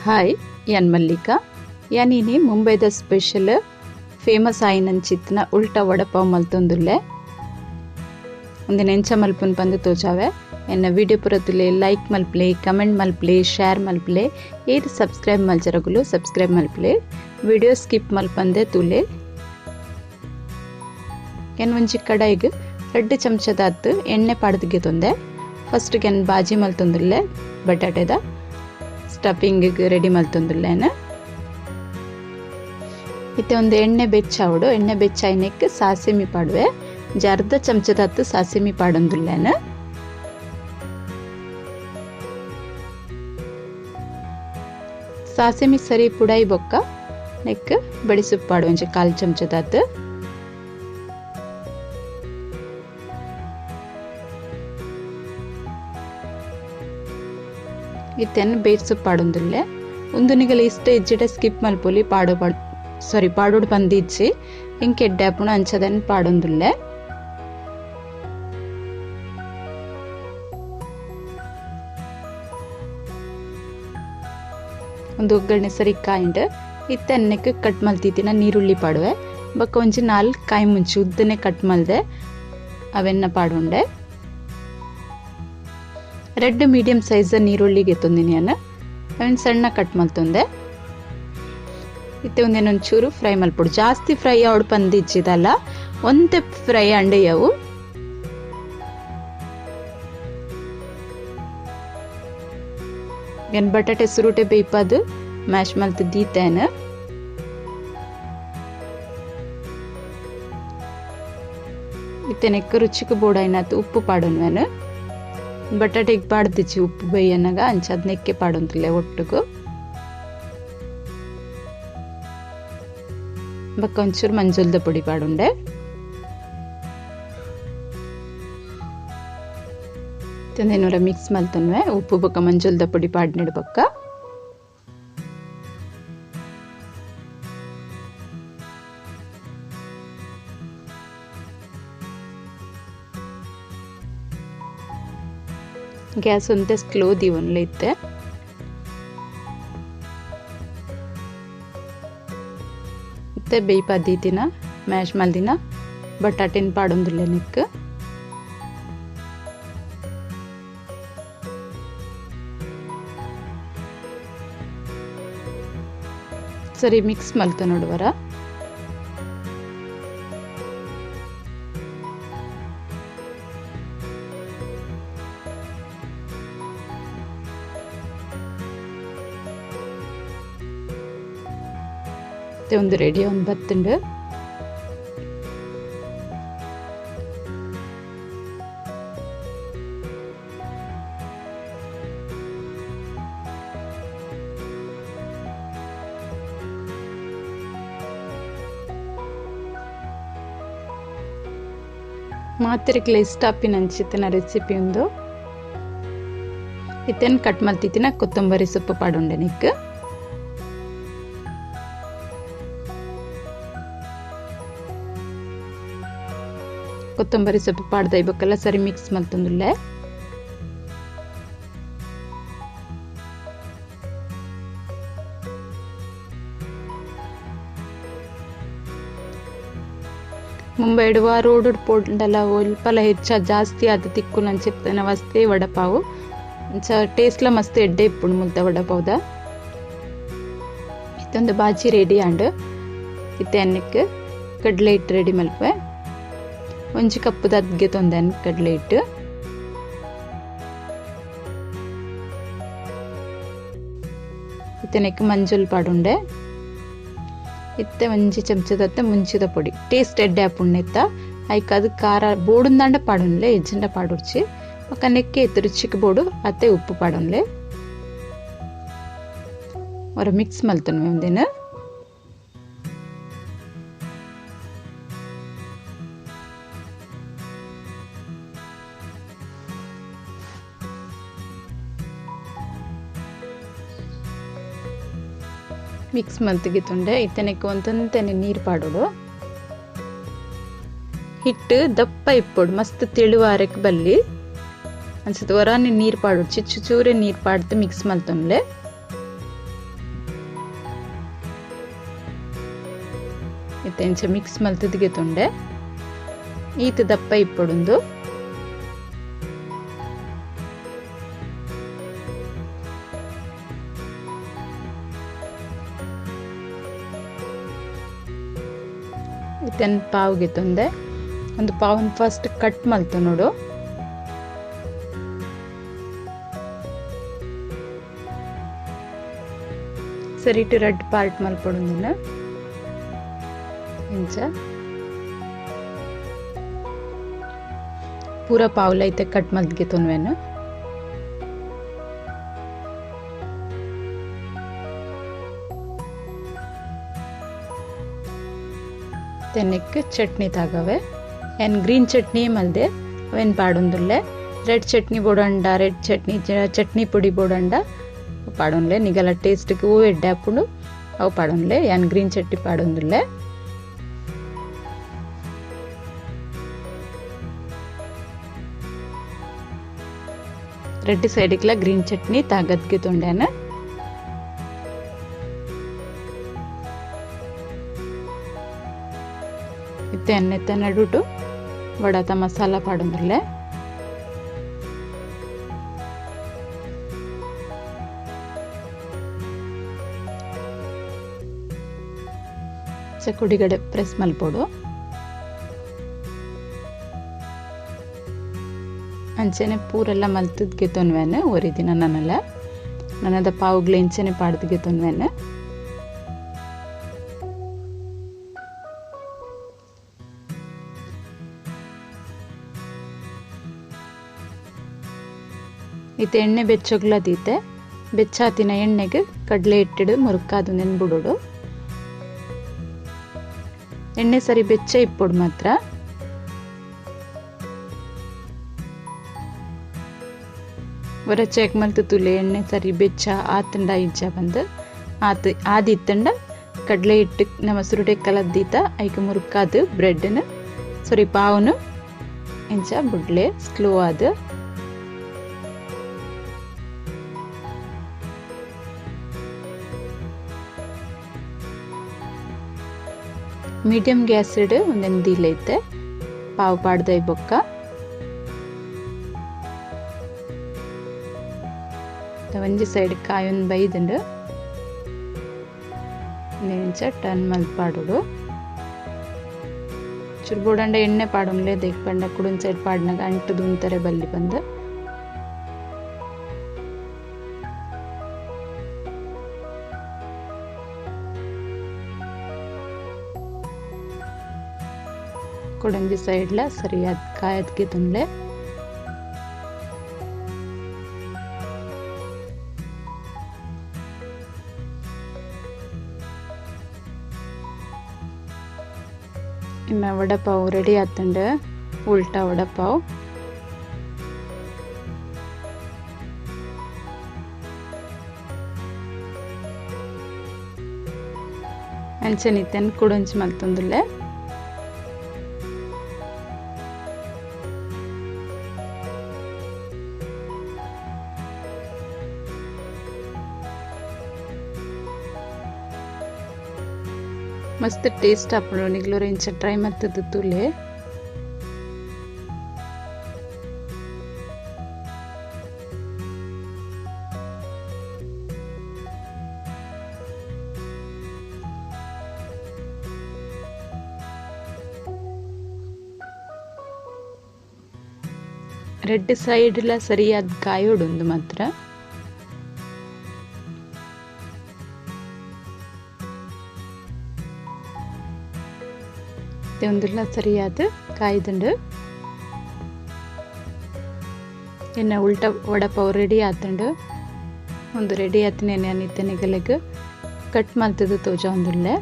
Hi, ಯಾನ್ Mallika. ಯಾನಿನಿ ಮುಂಬೈದ special famous ಆಯಿನಂಚಿತ್ತಿನ ಉಲ್ಟಾ ವಡಪಾವ್ ಮಲ್ತೊಂದುಲ್ಲೆ. ಒಂದಿನ ಎಂಚ ಮಲ್ಪುನ್ ಪಂದ್ ತೋಜಾವೆ. ಎನ್ನ ವಿಡಿಯೋ ಪುರತುಲೆ ಲೈಕ್ ಮಲ್ಪ್ಲೆ, ಕಮೆಂಟ್ ಮಲ್ಪ್ಲೆ, ಶೇರ್ ಮಲ್ಪ್ಲೆ, ಏರ್ ಸಬ್ಸ್ಕ್ರೈಬ್ ಮಲ್ಚರಗುಲು ಸಬ್ಸ್ಕ್ರೈಬ್ ಮಲ್ಪ್ಲೆ, ವಿಡಿಯೋ ಸ್ಕಿಪ್ ಮಲ್ಪಂದೆ ತೂಲೆ. ಎನ್ ಒಂಜಿ ಕಡಾಯಿಗ್ 2 ಚಮಚದಾತ್ ಎಣ್ಣೆ ಪಾಡ್ದಿಗೆ ತೊಂದೆ. ಫಸ್ಟ್ ಗೆನ್ ಬಾಜಿ ಮಲ್ತೊಂದುಲ್ಲೆ, ಬಟಾಟೆದ ಸ್ಟಫಿಂಗ್ ರೆಡಿ ಮಲ್ತೊಂದುಲ್ಲೇನ. ಇತ್ತೆ ಒಂದು ಎಣ್ಣೆ ಬೆಚ್ಚಾವಡು. ಎಣ್ಣೆ ಬೆಚ್ಚಾಯಿನೆಕ್ ಸಾಸಿಮಿ ಪಾಡುವೆ. ಅರ್ಧ ಚಮಚದಾತ್ ಸಾಸಿಮಿ ಪಾಡೊಂದುಲ್ಲೇನ. ಸಾಸಿಮಿ ಸರಿ ಪುಡಾಯಿ ಬೊಕ್ಕ ನೆಕ್ ಬಡಿಸುಪ್ಪು ಪಾಡು ಒಂಜಿ 1/4 ಚಮಚದಾತ್. ಇತ್ತೆನ್ ಬೇರ್ಸುಪ್ಪು ಪಾಡೊಂದುಲ್ಲೆ. ಉಂದು ನಿಗಲ ಇಷ್ಟ ಇಜ್ಜಿಡ ಸ್ಕಿಪ್ ಮಲ್ಪೊಲಿ, ಪಾಡೋ ಪಾಡ್ ಸಾರಿ ಪಾಡೋಡು ಪಂದಿಜ್ಜಿ ಇಂಕ್ ಎಡ್ಡೆ ಆಪುಂಡು ಅಂಚದನ್ ಪಾಡೊಂದುಲ್ಲೆ. ಒಂದು ಒಗ್ಗರಣೆ ಸರಿ ಕಾಯಿಂಡ್ ಇತ್ತೆ ಅನ್ನಕ್ಕೆ ಕಟ್ ಮಲ್ತಿತ್ತಿನ ನೀರುಳ್ಳಿ ಪಾಡುವೆ. ಬೊಕ್ಕ ಒಂಜಿ 4 ಕಾಯಿ ಮುಂಚಿ ಉದ್ದನೆ ಕಟ್ ಮಲ್ದೆ ಅವೆನ್ನ ಪಾಡುಂಡೆ. 2 ಮೀಡಿಯಂ ಸೈಜ್ ನೀರುಳ್ಳಿಗೆ ತೊಂದಿನಿ ಅನ್ನ ಅವೆನ್ ಸಣ್ಣ ಕಟ್ ಮಲ್ತೊಂದೆ. ಇತ್ತೆ ಒಂದೇನೊಂದು ಚೂರು ಫ್ರೈ ಮಲ್ಪೊಡು. ಜಾಸ್ತಿ ಫ್ರೈ ಆವಡ್ ಪಂದಿಜ್ಜಿದಲ್ಲ, ಒಂತೆ ಫ್ರೈ ಅಂಡೆ ಅವು. ಎನ್ ಬಟಾಟೆ ಸುರುಟೆ ಬೇಯ್ಪಾದು ಮ್ಯಾಶ್ ಮಲ್ತ್ ದೀತೇನ. ಇತ್ತೆ ನೆಕ್ ರುಚಿಗೆ ಬೋಡಾಯ್ನಾತ್ ಉಪ್ಪು ಪಾಡೊನ್ವೇನು. ಬಟಾಟೆಗೆ ಪಾಡ್ದಿಚ್ಚಿ ಉಪ್ಪು ಬೇಯನ್ನಾಗ ಅಂಚ ಅದ್ ನೆಕ್ಕೆ ಪಾಡೊಂತಿಲ್ಲ ಒಟ್ಟುಗು. ಬೊಕ್ಕ ಒಂಚೂರು ಮಂಜುಲ್ದ ಪೊಡಿ ಪಾಡುಂಡೆ. ತಿಂದೇನೂರ ಮಿಕ್ಸ್ ಮಲ್ತನ್ವೆ ಉಪ್ಪು ಬೊಕ್ಕ ಮಂಜುಲ್ದ ಪೊಡಿ ಪಾಡ್ನಿಡ್ ಬೊಕ್ಕ. ಗ್ಯಾಸ್ ಒಂತೆ ಸ್ಲೋ ದೀವೊನ್ಲೆ ಇತ್ತೆ. ಇತ್ತೆ ಬೇಯ್ಪಾದೀತಿನ ಮ್ಯಾಶ್ ಮಲ್ದಿನ ಬಟಾಟೆನ್ ಪಾಡೊಂದುಲ್ಲೆ ನೆಕ್. ಸರಿ ಮಿಕ್ಸ್ ಮಲ್ತ ನೋಡುವರ. ಒಂದು ರೆಡಿ ಒಂದು ಬತ್ತುಂಡು. ಮಾತೆರೆಗ್ಲ ಇಷ್ಟ ಆಪಿನ ರೆಸಿಪಿ ಒಂದು. ಇತ್ತೇನು ಕಟ್ ಮಲ್ತಿತ್ತಿನ ಕೊತ್ತಂಬರಿ ಸೊಪ್ಪು ಪಾಡುಂಡೆ ನೆಕ್. ಕೊತ್ತಂಬರಿ ಸೊಪ್ಪು ಪಾಡ್ದ ಇಬಕ್ಕೆಲ್ಲ ಸರಿ ಮಿಕ್ಸ್ ಮಲ್ತೊಂದುಲ್ಲೆ. ಮುಂಬೈ ಇಡುವ ರೋಡ್ ಪೋಂಡಲ ಒಲ್ಪಲ ಹೆಚ್ಚ ಜಾಸ್ತಿ ಆದ ತಿಕ್ಕು ನಂಚಿತ್ತನ ವಸ್ತೆ ವಡಪಾವು. ಅಂಚ ಟೇಸ್ಟ್ಲ ಮಸ್ತ್ ಎಡ್ಡೆ ಇಪ್ಪುಂಡು ಮುಲ್ತ ವಡಪಾವುದ. ಇತ್ತೊಂದು ಬಾಜಿ ರೆಡಿ ಆಂಡ್. ಇತ್ತೆ ಅನ್ನಕ್ಕೆ ಕಡಲೆ ಹಿಟ್ಟು ರೆಡಿ ಮಲ್ಪೆ. ಒಂಜಿ ಕಪ್ಪುದ ಅದ್ಗೆ ತೊಂದೆ ಕಡಲೆ ಹಿಟ್ಟು. ಇತ್ತನೆಕ್ ಮಂಜುಲ್ ಪಾಡುಂಡೆ. ಇತ್ತೆ ಒಂಜಿ ಚಮಚದತ್ತ ಮುಂಚಿದ ಪೊಡಿ ಟೇಸ್ಟ್ ಎಡ್ಡೆ ಆಪುಂಡೆತ್ತ. ಐಕ್ ಅದು ಖಾರ ಬೋಡುಂದಾಂಡ ಪಾಡುನ್ಲೆ, ಎಜ್ಜಿಂಡ ಪಾಡುರ್ಚಿ. ಬೊಕ್ಕ ನೆಕ್ಕೆ ಇತ್ತು ರುಚಿಗೆ ಬೋಡು ಅತ್ತೆ ಉಪ್ಪು ಪಾಡುನ್ಲೆ. ಹೊರ ಮಿಕ್ಸ್ ಮಲ್ತನ್ವೆ ಒಂದಿನ. ಮಿಕ್ಸ್ ಮಲ್ತಿಗೆ ಇತ್ತನೆಕ್ಕೆ ಒಂತಂತೆನೆ ನೀರು ಪಾಡೋಡು. ಹಿಟ್ಟು ದಪ್ಪ ಇಪ್ಪೊಡು, ಮಸ್ತ್ ತೆಳುವಾರಕ್ಕೆ ಬಲ್ಲಿ ಅನ್ಸುತ್ತೆ. ಹೊರನೆ ನೀರು ಪಾಡೋಡು, ಚಿಚ್ಚು ಚೂರೆ ನೀರು ಪಾಡ್ದು ಮಿಕ್ಸ್ ಮಲ್ತೊನ್ಲೆ. ಇತ್ತೆ ಇಂಚ ಮಿಕ್ಸ್ ಮಲ್ತುದಿಗೆ ತೊಂಡೆ ಈತ ದಪ್ಪ ಇಪ್ಪೊಡುಂದು ಇತ್ತನ್ ಪಾವ್ಗೆ ತೊಂದೆ ಒಂದು ಪಾವನ್ ಫಸ್ಟ್ ಕಟ್ ಮಲ್ತು ನೋಡು ಸರಿ ಇಟ್ಟು ರೆಡ್ ಪಾರ್ಟ್ ಮಲ್ಪೊಡುಂದಿನ ಇಂಚ ಪೂರ ಪಾವ್ಲ ಐತೆ ಕಟ್ ಮಲ್ತ್ಗೆ ತೊನ್ವೆನು ತೆನೆಕ್ ಚಟ್ನಿ ತಾಗವೆ ಏನ್ ಗ್ರೀನ್ ಚಟ್ನಿ ಮಲ್ದೆ ಅವೇನು ಪಾಡೊಂದುಲ್ಲೆ ರೆಡ್ ಚಟ್ನಿ ಬೋಡಂಡ ರೆಡ್ ಚಟ್ನಿ ಚಟ್ನಿ ಪುಡಿ ಬೋಡಂಡ ಪಾಡೊನ್ಲೆ ನಿಗಲ ಟೇಸ್ಟ್ಗೆ ಹೂ ಎಡ್ಡೆ ಹಾಕೊಂಡು ಅವು ಪಾಡೊನ್ಲೆ ಯಾನ್ ಗ್ರೀನ್ ಚಟ್ನಿ ಪಾಡೊಂದುಲ್ಲೆ ರೆಡ್ ಸೈಡ್ಗ್ಲ ಗ್ರೀನ್ ಚಟ್ನಿ ತಾಗದ್ಗೆ ತೊಂಡೆನ ಇತ್ತೆ ಎಣ್ಣೆತ್ತ ನಡುಟು ವಡಾತ ಮಸಾಲ ಪಾಡೊಂದುಲ್ಲೆ ಚಕ್ಕುಡಿಗಡೆ ಪ್ರೆಸ್ ಮಲ್ಪೊಡು ಅಂಚೆನೆ ಪೂರೆಲ್ಲ ಮಲ್ತದ್ಗೆ ತೊನ್ವೆನು ಒರಿದಿನ ನನ್ನಲ್ಲ ನನ್ನದ ಪಾವುಗ್ಲ ಇಂಚೆನೆ ಪಾಡ್ದಿಗೆ ತೊನ್ವೆನು ಇತ್ತೆ ಎಣ್ಣೆ ಬೆಚ್ಚಗ್ಲದೀತೆ ಬೆಚ್ಚಾತಿನ ಎಣ್ಣೆಗೆ ಕಡಲೆ ಹಿಟ್ಟಿಡು ಮುರುಕಾದು ನೆನ್ಬಿಡೋಡು ಎಣ್ಣೆ ಸರಿ ಬೆಚ್ಚ ಇಪ್ಪೊಡು ಮಾತ್ರ ಹೊರ ಚೆಕ್ ಮಲ್ತು ತುಲೆ ಎಣ್ಣೆ ಸರಿ ಬೆಚ್ಚ ಆತಂಡ ಇಜ್ಜ ಬಂದು ಆತ ಆದಿತ್ತಂಡ ಕಡಲೆ ಹಿಟ್ಟು ನಮ್ಮ ಸುರುಟೆ ಕಲದ್ದೀತ ಐಕ್ ಮುರುಕಾದು ಬ್ರೆಡ್ನ ಸಾರಿ ಪಾವುನು ಇಂಚ ಬುಡ್ಲೆ ಸ್ಲೋ ಆದ ಮೀಡಿಯಂ ಗ್ಯಾಸ್ ಇಡು ಒಂದೊಂದು ದೀಲೈತೆ ಪಾವು ಪಾಡ್ದೈ ಬೊಕ್ಕ ಒಂಜಿ ಸೈಡ್ ಕಾಯೊಂದು ಬೈದುಂಡು ಇಂಚ ಟರ್ನ್ ಮಲ್ತ್ ಪಾಡೋಡು ಚುರು ಬೋಡಂಡ ಎಣ್ಣೆ ಪಾಡೊನ್ಲೆ ದೇಕ್ ಪಂಡ ಕುಡೊಂದು ಸೈಡ್ ಪಾಡ್ನಾಗ ಅಂಟುದು ಉಂತಾರೆ ಬಲ್ಲಿ ಬಂದು ಕೊಡಂಜಿ ಸೈಡ್ಲ ಸರಿಯಾದ ಕಾಯದ್ಗೆ ತುಂಡ್ಲೆ ಇನ್ನು ವಡಪಾವ್ ರೆಡಿ ಆತಂಡು ಉಲ್ಟಾ ವಡಪಾವ್ ಅಂಚನಿತ್ತನ್ ಕುಡೊಂಜಿ ಮಲ್ತೊಂದುಲ್ಲೆ ಮಸ್ತ್ ಟೇಸ್ಟ್ ಆಪುಂಡು ನಿಗ್ಲೂರ ಇಂಚ ಟ್ರೈ ಮಲ್ತುದು ತೂಲೆ ರೆಡ್ ಸೈಡ್ಲ ಸರಿಯಾದ ಕಾಯೋಡುಂದು ಮಾತ್ರ ಒಂದುಲ್ಲ ಸರಿಯಾದ ಕಾಯ್ದುಂಡು ಎನ್ನ ಉಲ್ಟಾ ವಡಪಾವ್ ರೆಡಿ ಆತುಂಡು ಒಂದು ರೆಡಿ ಆತಿನ ನಾನು ಇತ್ತನಿಗಲೆಗ್ ಕಟ್ ಮಲ್ತುದು ತೋಜೊಂದುಲ್ಲೆ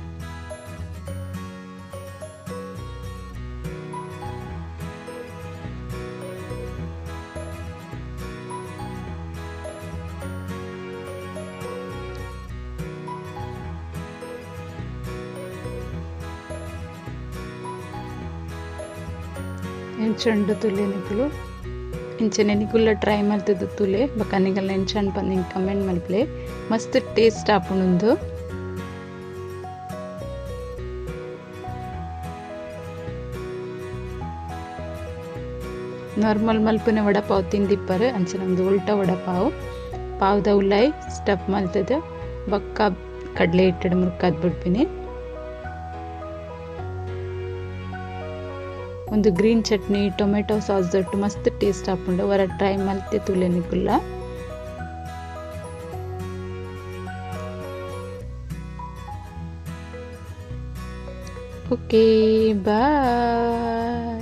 ಎಂಚಂಡು ತುಲೆ ನಿಕುಲು ಇಂಚನೆ ನಿಕುಲ್ಲ ಟ್ರೈ ಮಲ್ತುದು ತುಲೆ ಬೊಕ ನಿಗಲ್ನ ಎಂಚಂಡ್ ಪಂದ್ ಇಂಕ್ ಕಮೆಂಟ್ ಮಲ್ಪುಲೆ ಮಸ್ತ್ ಟೇಸ್ಟ್ ಆಪುಂಡು. ನಾರ್ಮಲ್ ಮಲ್ಪುನ ವಡಪಾವ್ ತಿಂದಿಪ್ಪರು ಅಂಚನೆ ಒಂದು ಉಲ್ಟಾ ವಡಪಾವ್ ಪಾವ್ದ ಉಲಾಯಿ ಸ್ಟಫ್ ಮಲ್ತದ ಬೊಕ್ಕ ಕಡಲೆ ಹಿಟ್ಟುಡು ಮುರ್ಕಾದ್ ಬುಡ್ಪಿನಿ. ಒಂದು ಗ್ರೀನ್ ಚಟ್ನಿ ಟೊಮೆಟೊ ಸಾಸ್ ದೊಟ್ಟು ಮಸ್ತ್ ಟೇಸ್ಟ್ ಆಪುಂಡು ವರ ಟ್ರೈ ಮಲ್ತೆ ತೂಲೆ ನಿಕುಲ್ಲ. Okay bye.